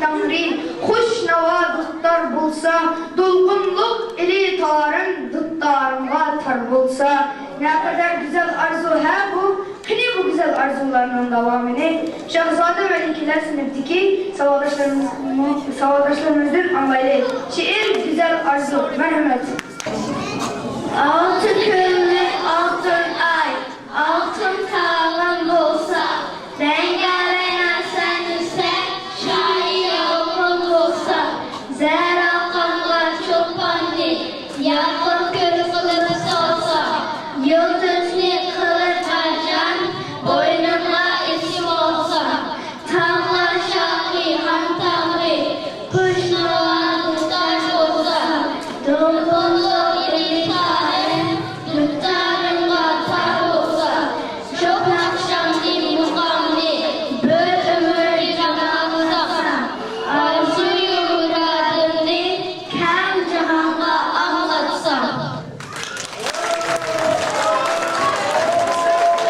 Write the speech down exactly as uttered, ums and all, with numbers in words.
تەڭرى خۇش ناۋا دۇتار بولسا، دولقۇنلۇق ئىلى تارىم دۇتارىمغا تار بولسا. نەقەدەر گۈزەل ئارزۇ ھە بۇ! قېنى بۇ گۈزەل ئارزۇلارنىڭ داۋامىنى شاھزادە مەلىكىلەر سىنىپتىكى ساۋاقداشلىرىمىز-، ساۋاقداشلىرىمىزدىن ئاڭلايلى. شېئىر گۈزەل ئارزۇ. مەرھەمەت. ئالتە كۈنلۈك ئالتۇن ئاي، ئالتۇن تاغ.